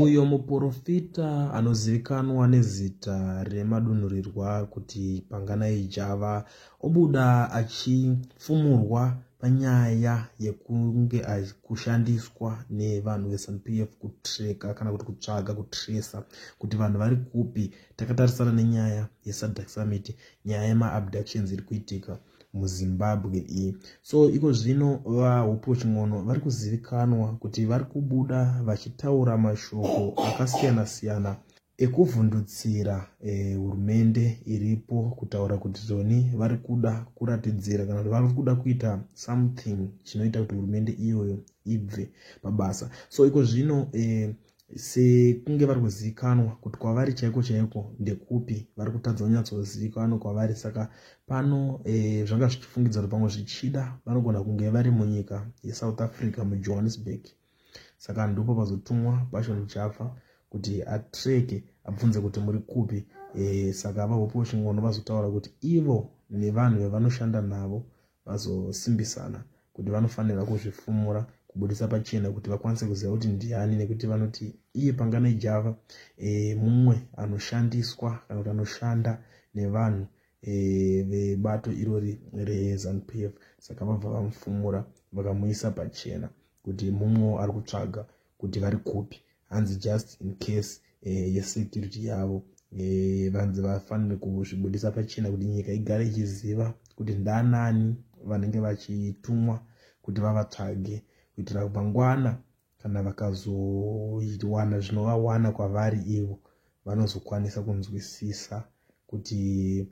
Uyo muporofita anozivikanwa nezita remadunhurirwa kuti Panganai Java obuda achifumurwa panyaya yekunge kushandiswa nevanhu veZanu-PF kutreka kana kuti kutsvaga kutresa kuti vanhu vari kupi takatarisana nenyaya yeSADC summit, nyaya yemaabductions iri kuitika muZimbabwe iyi. So iko zvino vaHope Chin'ono vari kuzivikanwa kuti vari kubuda vachitaura mashoko akasiyana siyana ekuvhundutsira hurumende iripo, kutaura kuti zoni vari kuda kuratidzira kana kuti vari kuda kuita something chinoita kuti hurumende iyoyo ibve pabasa. So iko zvino sekunge vari kuzivikanwa kuti kwavari chaiko chaiko ndekupi, vari kutadza kunyatsozivikanwa kwavari. Saka pano zvanga zvichifungidzwa kuti pamwe zvichida vanogona kunge vari munyika yeSouth Africa, muJohannesburg. Saka ndipo pazotumwa Passion Java kuti atreke, abvunze kuti muri kupi. Saka vaHope Chin'ono vazotaura kuti ivo nevanhu vavanoshanda navo vazosimbisana kuti vanofanira kuzvifumura, kubudisa pachena kuti vakwanise kuziva kuti ndiani, nekuti vanoti iye Panganai Java mumwe anoshandiswa kana kuti anoshanda nevanhu vebato irori reZanu-PF. Saka vabva vamufumura, vakamuisa pachena kuti mumwewo ari kutsvaga kuti vari kupi, hanzi just in case yesecurity yavo. Vanzi vafanire kuzvibudisa pachena kuti nyika igare ichiziva kuti ndanani vanenge vachitumwa kuti vavatsvage, kuitira mangwana kana vakazowana zvinovawana kwavari, ivo vanozokwanisa kunzwisisa kuti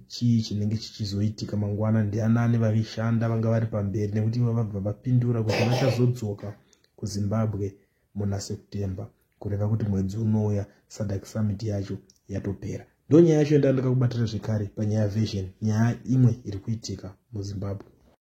chii chinenge chichizoitika mangwana, ndianani vaishanda vanga vari pamberi, nekuti ivo vabva vapindura kuti vachazodzoka kuZimbabwe muna September, kureva kuti mwedzi unouya SADC summit yacho yatopera. Ndo nyaya yacho yandanga ndakakubatira zvekare panyaya version, nyaya imwe iri kuitika muZimbabwe.